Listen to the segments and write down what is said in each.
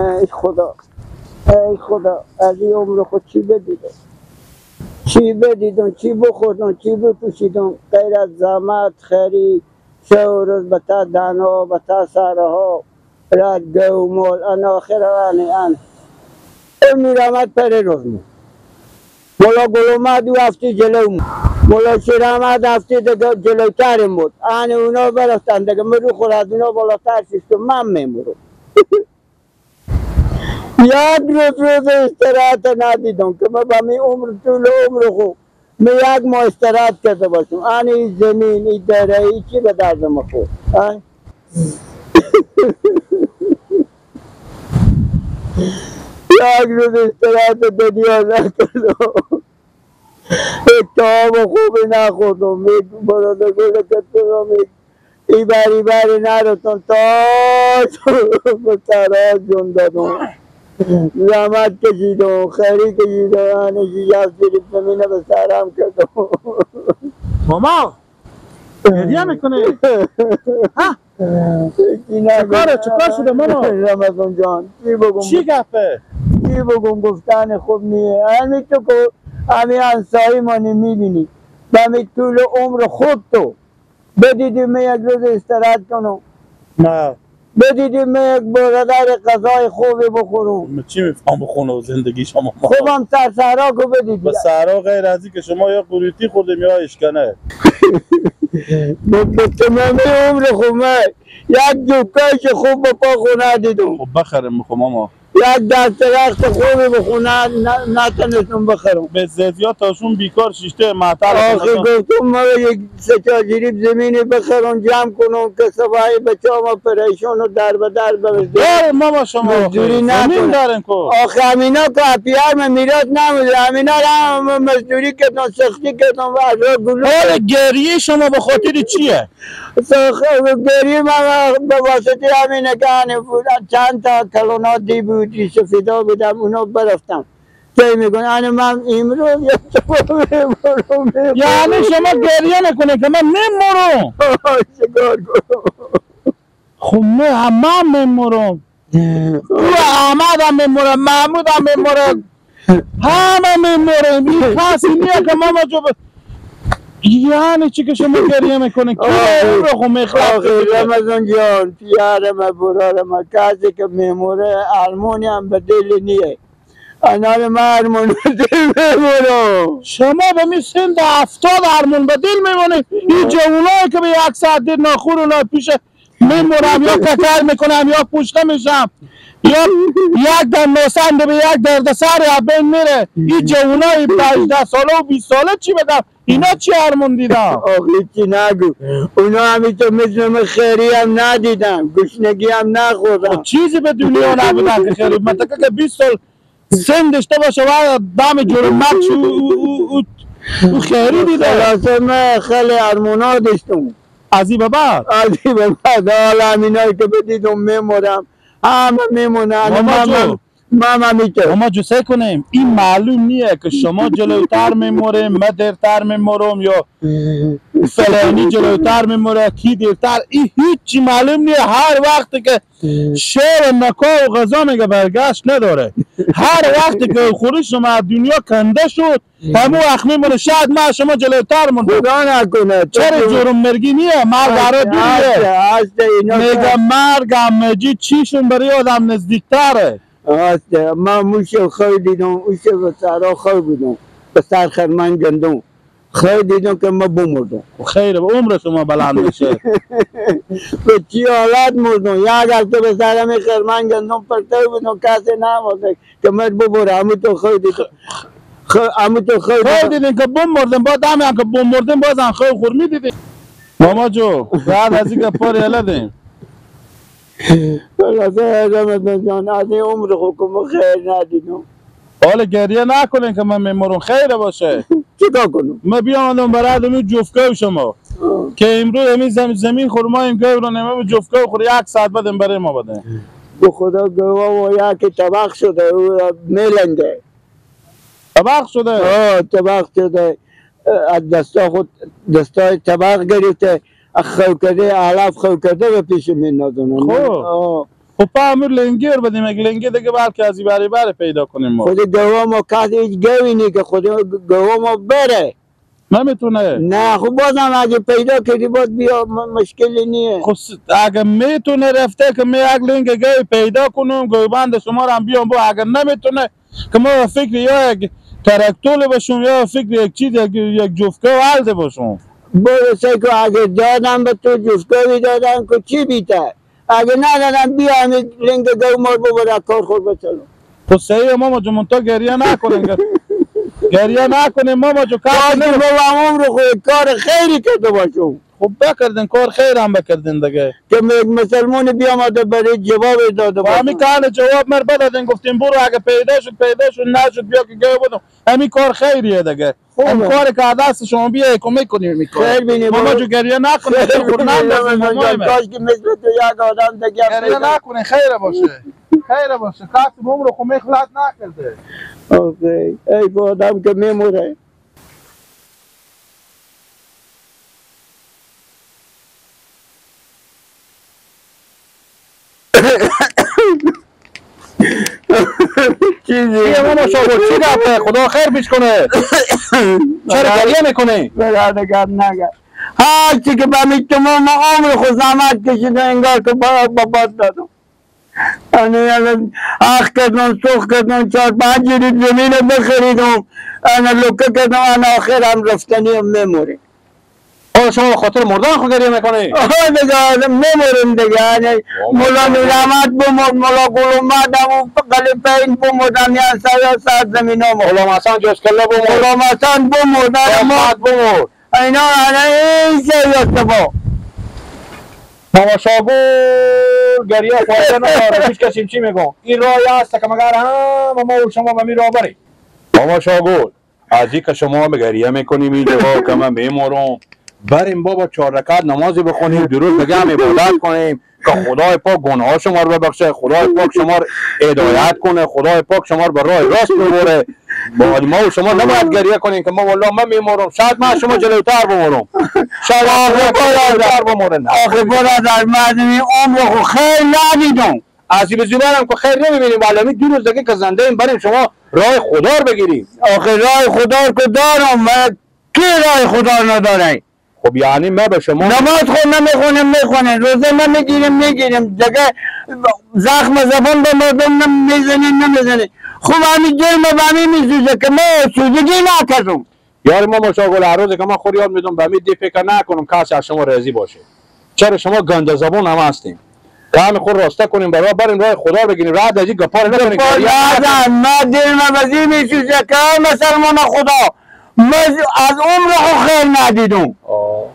ای خدا ای خدا، از این عمر خود چی بدیدم؟ چی بدیدم؟ چی بخوردم؟ چی بپوشیدم؟ غیر از زحمت خری سه روز به تا دانه به تا ساره ها رد گو مول ان آخر ان میرامد پر روز مو مولا گلومد و هفته جلو مولا شیرامد هفته دیگه جلوترم بود. آن اونا برفتن دیگه من رو خود از اونا بالاتر شیشتم من میمورم. یک روز استراحت ندیدم که من با می عمر طول عمر خود من یک ماه استراحت کرده باشم. آن این زمین این دره این چی به دردم خورد؟ یک روز استراحت دنیا نکردم، یک طعام خوبی نخوردم، یک براده گل کتم، یک ای بری نرفتم تا به سرها جون دادم، زحمت کشیدم، خیری کشیدم، هنوز یه جریب زمینه به سرم کردم. ماما هدیه میکنی؟ ها؟ چکار شده ماما؟ رمضان جان چی بگم؟ چی گپه؟ چی بگم گفتن خوب نیه. همین تو که همین انسایی مانی میبینی به همین طول عمر خود تو بدیدی من یک روز استراحت کنم؟ نه. بدیدی من یک برادر غذای خوبی بخورم؟ چی میفهم بخونه و زندگی شما؟ خوبم سر صحرا کو بدیدی؟ به صحرا غیر از که شما یا قوریتی خوردیم یا اشکنه. به تمام عمر خوب من یک جوکش خوب به پا خونه دیدم. خب بخرم خب ماما. یک دست رخت خوبی به خونه نتونستم بخرم. به زیاد تاشون بیکار شیشته معطل. آخه گفتم ما یک سه چهار جریب زمینی بخرم جمع کنم که صبحی بچه ما پریشون و در به در بزدیم. دارم ماما شما زمین دارن کو. آخه همینا که اپیار من میراث نموده، همینا را مزدوری کردم، سختی کردم و از راه گلو. حال گریه شما به خاطر چیه؟ گریه من به واسطه همینه که چند تا کلونا دی بود سفیدا بودم اونا برفتم. چه میگن انا من امروز میمورم. یعنی شما گریه نکنه که من میمورم. چیکار کنم؟ خب من هم میمورم، او احمد هم میموره، محمود هم میموره، همه میمورم. این کسی نیه که ماما جو یعنی چی که شما گریه میکنه؟ کی رو خو میخواد؟ رمضان جان پیارم برارم کسی که میموره ارمونی هم به دل نیه. انا من ارمون به دل میمونم. شما به می سن 70 ارمون به دل میمونه. این جوونایی که به یک ساعت دیر ناخور و ناپیش میمورم یا ککر میکنم یا پوشته میشم یا یک دم نوسنده به یک درد سر بین میره. این جوونای 18 ساله و 20 ساله چی بگم؟ اینا چی ارمون دیدن؟ آخه چی نگو، اونا همیشه مثل من خیری هم ندیدن، گشنگی هم نخوردن، چیزی به دنیا نبودن که خیری. منطقه که 20 سال سن داشته باشه و دم جلو مرگ او خیری دیده. خلاصه من خیلی ارمونا داشتم. از این به بعد؟ از این به بعد حالا همینایی که بدیدم میمورم، همه میمونن. ماما جو سعی کنیم این معلوم نیه که شما جلوتر میموریم، من دیرتر میمورم یا فلانی جلوتر میموره کی دیرتر، این هیچی معلوم نیه. هر وقت که شعر نکا و غذا میگه برگشت نداره. هر وقت که خورش شما از دنیا کنده شد همون وقت میمونه. شاید من شما جلوتر مونده. خدا نکنه. چرا جرم مرگی نیه؟ مرگ برای دوریه. میگه مرگ همگی چیشون برای آدم نزدیکتره. آسته من موش خو دیدم، اوش به سرا خو بودم، به سر خرمن گندم خو دیدم که من بمردم. خیر عمر شما بلند میشه. به چی حالت مردم؟ یک هفته به سرم خرمن گندم پرته بودم، کسی نمورده که من ببره. همون تو خو دیدم، همون تو خو دیدم که بمردم. بعد هم که بمردم بازم خو خور میدیدیم. ماما جو بعد از اینکه پار یله دیم خلاصه رمضان جان از این عمر حکم خیر ندیدم. حالا گریه نکنین که من میمورم، خیره باشه. چیکار کنم؟ من بیامدم برای ادمی جفکه شما که امروز همین زمین خورماییم گوه رو نمه جفکه خور یک ساعت بدیم برای ما بده. به خدا گوه و یک طبق شده او میلنگه. طبق شده؟ آه طبق شده. از دستا خود دستای طبق گرفته، خو کرده، علف خو کرده به پیش می ندونم. خب خب پا امور لنگی رو بدیم، یک لنگی دیگه بلکه از بری بره پیدا کنیم ما. خود گوامو کسی هیچ گوی نی که خود گوامو بره. نمیتونه. نه خب بازم اگه پیدا کردی باز بیا، مشکلی نیه. خب اگه میتونه رفته که می یک لنگ گوی پیدا کنم، گوبند شما رو هم بیام با. اگه نمیتونه که ما فکر یا یک ترکتول باشم یا فکر یک چیز یک جفکه و علده باشم. برو سعی کن اگه دادم به تو جفکه دادم که چی بیتر، اگه ندادم بیا همین لنگ گو مار ببره کار خود بچلو. خب صحیح ماما جون، منتها گریه نکنین، گریه نکنین ماما جو. کار بابا عمر خود کار خیری کرده باشم. خب بکردین کار خیر هم بکردین دیگه که یک مسلمان بیامده برای جواب داده باشم. همین کار جواب مر بدادین، گفتیم برو اگه پیدا شد پیدا شد، نشد بیا که گوی بودم. همین کار خیریه دیگه. همین کار که دست شما بیای کمک کنیم میکنه. خیر بینی ماما جو، گریه نکنین، دل خود نندازین. کاش که مثل تو یک آدم دیگه. گریه نکنین، خیر باشه، خیر باشه. کاش عمر خو مخلات نکرده. اوکی ای آدم که میموره. چیزی ماما شاگل چی گفته؟ خدا خیر بیش کنه. چرا گریه میکنی؟ برادر نگه هر چی که به تمام عمر خود زحمت کشیدم انگار که بابات دادم. اخ کردم، سوخ کردم، 4-5 جریب زمین بخریدم، انا لوکه کردم، انا آخر هم رفتنی هم میموریم. آه شما خاطر مردن خود گریه میکنی؟ آه دیگه میموریم دیگه. مولا نورآمد بمرد، مولا گلومد هم قلیپین بمردم، یا سر سر زمین ها مرد. غلام حسن جوزکله بمرد. غلام حسن بمرد، بمرد. اینا این سیاسته با ماما شاگل گریه فایده نداره. هیچ کسی چی میگم این راه هست که مگر هم ما و شما به می راه بریم. ماما شاگل از این که شما گریه میکنیم اینجا که من میمورم، بریم بابا 4 رکعت نمازی بخونیم، درود بگم عبادت کنیم که خدای پاک گناه شما رو ببخشه، خدای پاک شما رو هدایت کنه، خدای پاک شما رو به راه راست ببره. با ما و شما نباید گریه کنیم که ما والله من میمورم، شاید من شما جلوتر بمورم، شاید جلوتر بمورم. آخه برادر من این عمر خو خیر ندیدم. از این برم که خیر نمیبینیم، ولی 2 روز دیگه که زنده ایم بریم شما راه خدا رو بگیریم. آخه راه خدا رو که دارم، من کی راه خدا رو نداره؟ خب یعنی ما به شما نماز خود نمیخونیم میخونیم، روزه نمیگیریم میگیریم، دیگه زخم زبان به مردم نمیزنیم نمیزنیم. خب همین جرم به همین میسوزه که ما سوزگی نکردم. یار ما مشاغل هر روز که من خود یاد میدم به همین دی فکر نکنم کسی از شما راضی باشه. چرا شما گنده زبان هم هستیم؟ که خود راسته کنیم برای بریم راه خدا بگیریم، راه از این گپار نکنیم. من دلم از این میسوزه که مسلمان خدا من از عمر خود خیر ندیدم.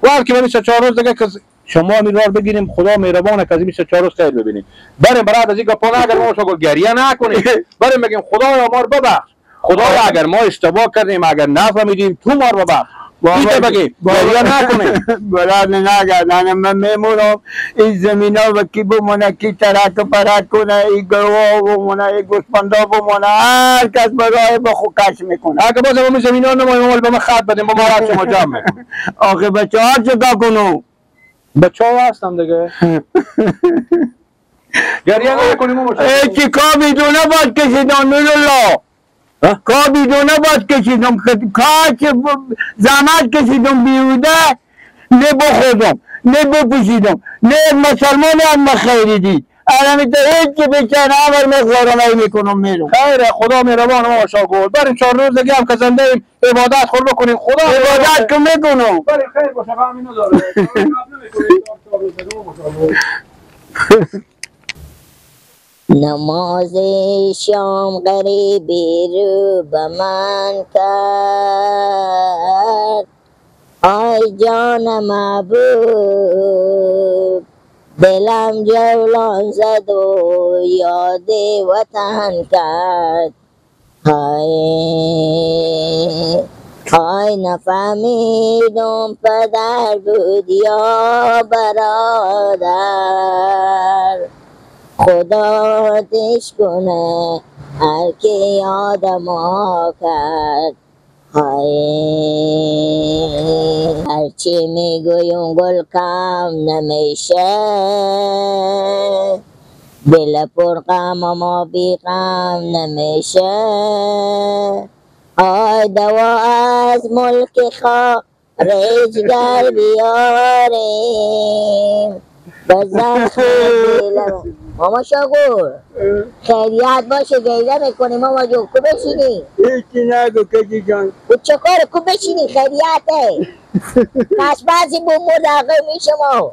وقتی که من 4 روز دیگه که شما می راه بگیریم، خدا مهربانه که از این 4 روز خیر ببینیم. بریم برای از این گپا نگر ما شما گریه نکنیم، بریم بگیم خدایا ما رو ببخش، خدایا اگر ما اشتباه کردیم، اگر نفهمیدیم تو ما رو ببخش. ایده بگیم گریه نکنیم. برای نگردن من میمونم این زمین ها و کی بمونه، کی ترک پرک کنه، این گوه بمونه، این گوسفندا بمونه، هر کس برای با خود کش میکنه. اگه باز ما زمین ها نمایم به ما خط بدیم، با ما شما جمع میکنیم. آخه بچه ها چطور کنم؟ بچه ها هستم دیگه. گریه نکنیم. ای چی کابیدونه باید کشیدم نورالله، کابیدونه باید کشیدم، کاش زحمت کشیدم بیهوده نه بخوردم نه بپوشیدم نه مسلمان هم خیری دید. الان تو هیچ بیچاره همه میخورم ای میکنم میرم. خیر خدا مهربان ما شاگل. بریم 4 روز دیگه هم که زنده ایم عبادت خود بکنیم. خدا عبادت که میکنم. بریم خیر باشه، غم اینو داره. نماز شام غریبی رو به من کرد، آی جان محبوب دلم جولان زد و یاد وطن کرد. های های نفهمیدم پدر بود یا برادر، خدا آتش کنه هر که یاد ما کرد. های هرچی میگویم گل کم نمیشه، دل پر غم ما بی غم نمیشه. آی دوا از ملک خارج گر بیاریم بزن خیلی. ماما شاگور خیریت باشه گریه میکنی ماما جون. کو بشینی؟ هیچی نگو کجی جان. کو چه کاره؟ کو بشینی خیریته. پس بعضی بوم مرده میشه ما.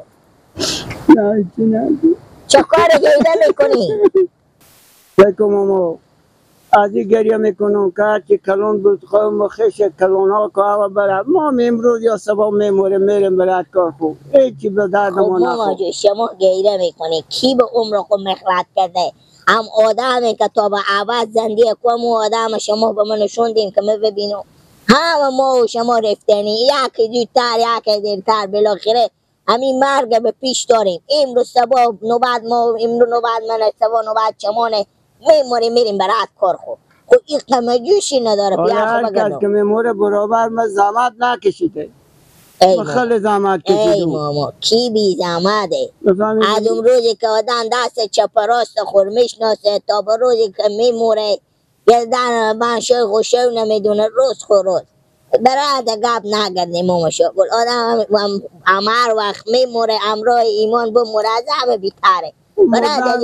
نه هیچی نگو. چه کاره گریه میکنی؟ بگو ماما از این گریه میکنم که هرچی کلون بود قوم و خش کلون ها که هوا برد ما امروز یا صبح میموریم میریم برد کار خوب هیچی به درد ما نخور. شما گریه میکنی کی به عمر خود مخلط کرده؟ هم آدمی که تا به عوض زندگی کم و آدم شما به من نشوندیم که ما ببینم هم ما و شما رفتنی یکی زودتر یکی دیرتر بالاخره همین مرگ به پیش داریم. امروز صبح نوبت ما، امروز نوبت من، صبح نوبت شمانه. میموریم میریم برات کار خود. خب این قمه جوشی نداره. بیا هر کس که میموره برابر ما زحمت نکشیده. ما خیلی زحمت کشیدیم. ای ماما کی بی زحمته؟ از اون روزی که آدم دست چپ راست خور میشناسه تا به روزی که میموره گردن من شوی خوشو نمیدونه روز خور روز. برای گپ نگردیم ماما شاگل. آدم هر وقت میموره امراه ایمان بموره از همه بیتره.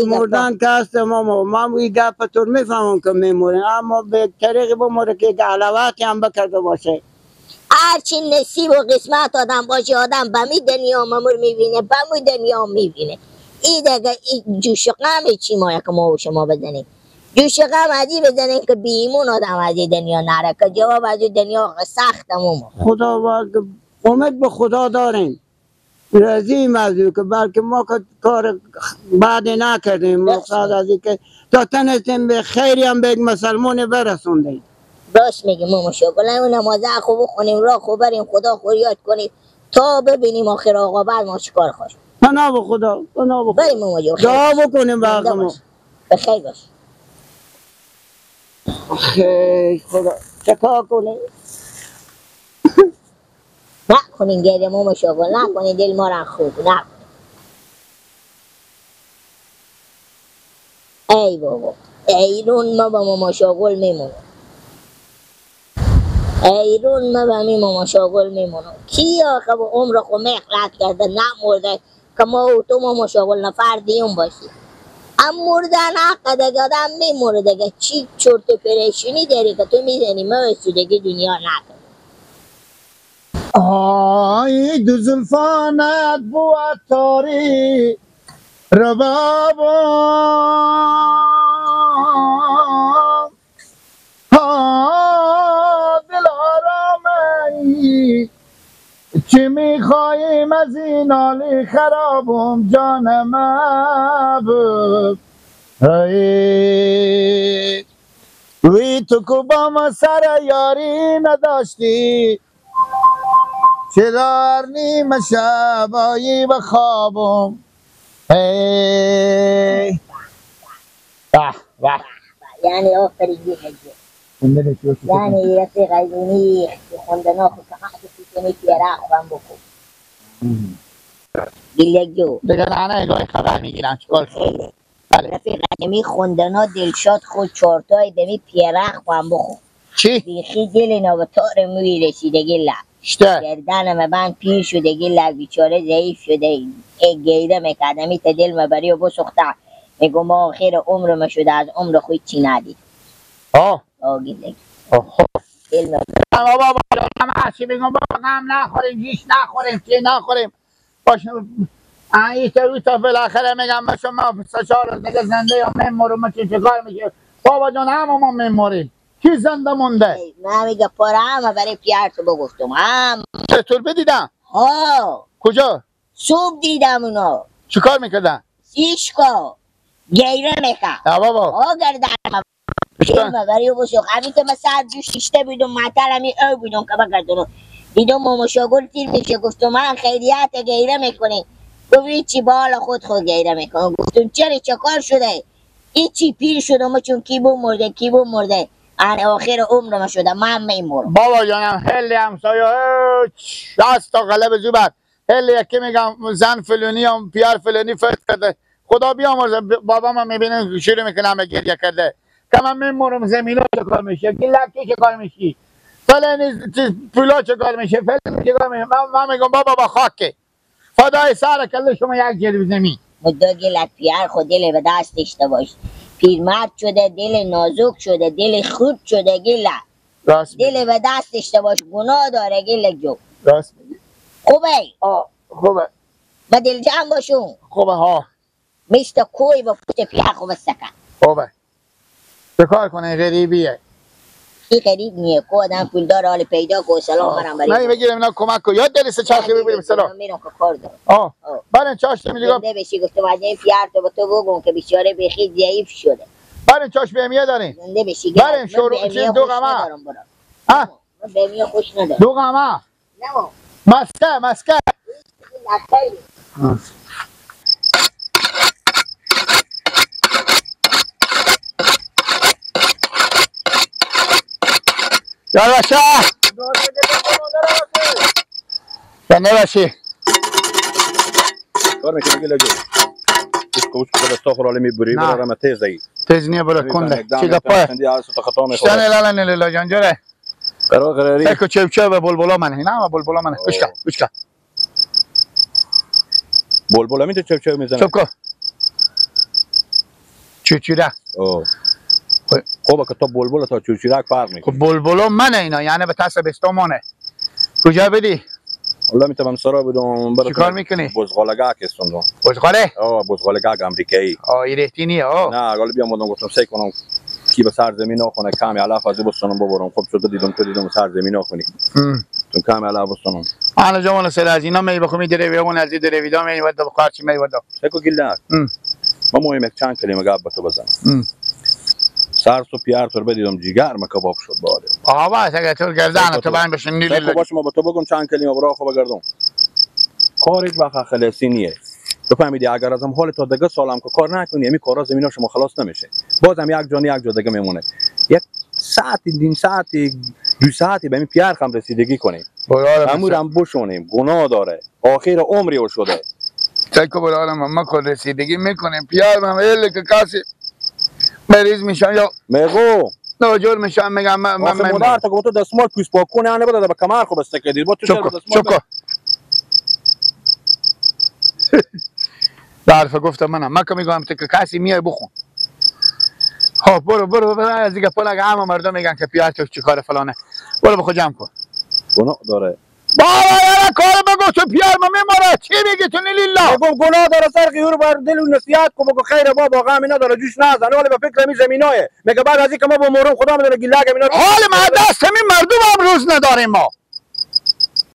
مردن که هست ماما من این گپ طور میفهمم که میمورن، اما به طریق بموره که علاوتی هم بکرده باشه. هرچی نصیب و قسمت آدم باشه آدم بمی دنیا ممور میبینه بمی دنیا میبینه. این دیگه این جوش غم چی مایه که ما و شما بزنیم؟ جوش غم از این بزنیم که بی ایمون آدم از این دنیا نره که جواب از این دنیا سخت ماما. خدا امید به خدا داریم راضیم از او که بلکه ما که کار بعد نکردیم مقصد از این که تا تنستیم به خیری هم به یک مسلمان برسوندیم. راست میگی ماما شاگل. اون نمازه خوب بخونیم راه خوب بریم خدا خور یاد کنیم تا ببینیم آخر عاقبت ما چیکار خوش. پناه به خدا، پناه به خدا. بریم ماما جون. دعا بکنیم به حق ما. بخیر باش. خیر خدا چکار کنیم؟ نکنین گریه ماما شاگل، نکنین دل ما را خوب نکنین. ای بابا ایرون ما با ماما شاگل میمونم. ایرون ما با می ماما شاگل میمونم. کی آخه با عمر خود مخلط کرده نمورده که ما و تو ماما شاگل نفر دیون باشیم. هم مردن حق دیگه آدم میموره دیگه. چی چرت و پریشونی داری که تو میزنی ما سودگی دنیا نکن. آی دو زلفانت بود تاری ربابم، دل آرامایی چی میخواییم از این حالی خرابم جانم بود. وی تو که با ما سر یاری نداشتی چرا نیمه شب آیی به خوابم. ای به به یعنی آفرین یعنی رفیق ایونی خوندنا خود که حق سیکنی پیره خوان بکن گلگو دیگه نه نگاهی خبر میگیرم چیکار خیلی رفیق می خوندنا دلشاد خود چارتای دمی پیره خوان بخون چی؟ بیخی دل اینا به تار موی رسیدگی لب شته گردن من پیر شده گل بیچاره ضعیف شده ای گیره میکردمی تا دل مبری و بسوخته میگم آخر عمر ما شده از عمر خود چی ندید. آه آه گله آه دل مبری بابا بابا هرچی بگم بابا غم نخوریم جیش نخوریم چی نخوریم باش این تا تا بالاخره میگم ما شما سه چهار روز دیگه زنده یا میمورم ما چه کار میشه بابا جان هم ما میموریم کی زنده مونده؟ من میگه پاره همه برای پیار تو بگفتم هم چطور بدیدم؟ آه کجا؟ صبح دیدم اونا. چیکار میکردن؟ سیشکا گیره میکرد. نه بابا آه گردن ما برای بسوخ همین که من سر جوش شیشته بودم معطل همین او بودم که بگردونم دیدم ماما شاگل تیر میشه گفتم من خیریت گیره میکنی. گفت هیچی بال خود خود گیره میکنم. گفتم چرا چه کار شده؟ هیچی پیر شدم چون کی بو مرده کی بو مرده ان آخر عمرم شده من میمورم. بابا جانم هلی همسایه 60 تا قلب زوبر هلی یکی میگم زن فلانی هم پیار فلانی فلت کرده خدا بیامرزه بابا من میبینه شروع میکنم گریه کرده که من میمورم زمینا چه کار میشه، گلکی چه کار میشی، فلان پولا چه کار میشه، فلان چه کار میشه. من میگم بابا با خاکه فدای سر کله شما یک جریب زمین. مدو گلک پیار خود دل به دست داشته باش. پیرمرد شده، دل نازک شده، دل خود شده گلک. دل به دست داشته باش، گناه داره گلک جو. راست میگی. خوبه؟ آه خوبه. با دل جمع باشون. خوبه ها. مثل کوی با پشت پیار خوب سکن. خوبه. چه کار کنه غریبیه. این غریب نیه، کو آدم پولدار حال پیدا کو سلام برام بریم. نه بگیرم اینا کمک کو. یاد داری سه چرخی ببریم سلام. میرم که کار دارم. آه. برن چاش میگم. زنده بشی گفتم از این پیار تو به تو بگم که بیچاره بیخی ضعیف شده. برن چاش به امیه دارین. زنده بشی. برن شروع چیز دو غما. ها؟ من به امیه خوش ندارم. دو غما. نه. مسکه مسکه. یالا شاه زنده باشی. کار میکنی گله جو کوچ کو دستا خور میبری برام تیز ای تیز نیه برا کنده چی گپا شتن لالا نه لالا جان جره قرار قراری سکو چه چه به بلبلا منه نه بلبلا منه گوش کن گوش کن بلبلا می تو چه چه میزنه چپ کن چوچوره. خب که تا بلبل تا چوچورک فرق میکنه. خب بلبلا منه اینا یعنی به تصب استامانه. کجا بدی؟ والله میتونم سرا بدم. چیکار میکنی؟ بزغالگک استم. بزغاله؟ آه بزغالگک امریکایی. آه ایرهتی نیه آه. نه حالا بیام بودم گفتم سعی کنم کی به سر زمین نخونه کمی علف از بستانم ببرم. خب شد دیدم تو دیدم سر زمین نخونی. تو کمی علف بستانم. انا جوان سر از اینا می بخو می دره اون از دره ویدا می ود بخار چی می ود. سکو گیلک. ما مهم چند کلمه گپ با تو بزنم. سر تو پیار تو بدیدم جیگر ما کباب شد باده. آقا اگه تو گردن تو باید بشین نیل. باش ما با تو بگم چند کلمه برا خو بگردم. کار هیچ وقت خلاصی نیه. بفهمیدی اگر ازم حال تا دیگه سالم که کار نکنی همین کارا زمینا شما خلاص نمیشه. بازم یک جانی یک جا دیگه میمونه. یک ساعت نیم ساعت دو ساعتی به این پیار هم رسیدگی کنیم. امورم بشونیم گناه داره. آخر عمری او شده. چکو برادرم ما کار رسیدگی میکنیم. پیار من اله که کسی مریض میشم یا میگو ناجور میشم میگم من من مادر تا تو دستمال پوست پاک کنه نه بده به کمر خو بسته کردی با تو دستمال چکو حرف گفتم منم من که میگم تو که کسی میای بخون. خب برو برو برو از دیگه پول همه مردم میگن که پیار تو چیکار فلانه. برو بخو جمع کن. گناه داره بابا یارا کار بگو تو پیار ما میماره چی میگی تو نیلیلا؟ بگم گناه داره سر قیور بر دل نصیحت کو بگو خیر بابا غم نداره جوش نزن ولی به فکر می زمینای میگه بعد از اینکه ما با مورم خدا میدونه گیلگ اینا حال ما دست همین مردم هم روز نداریم ما.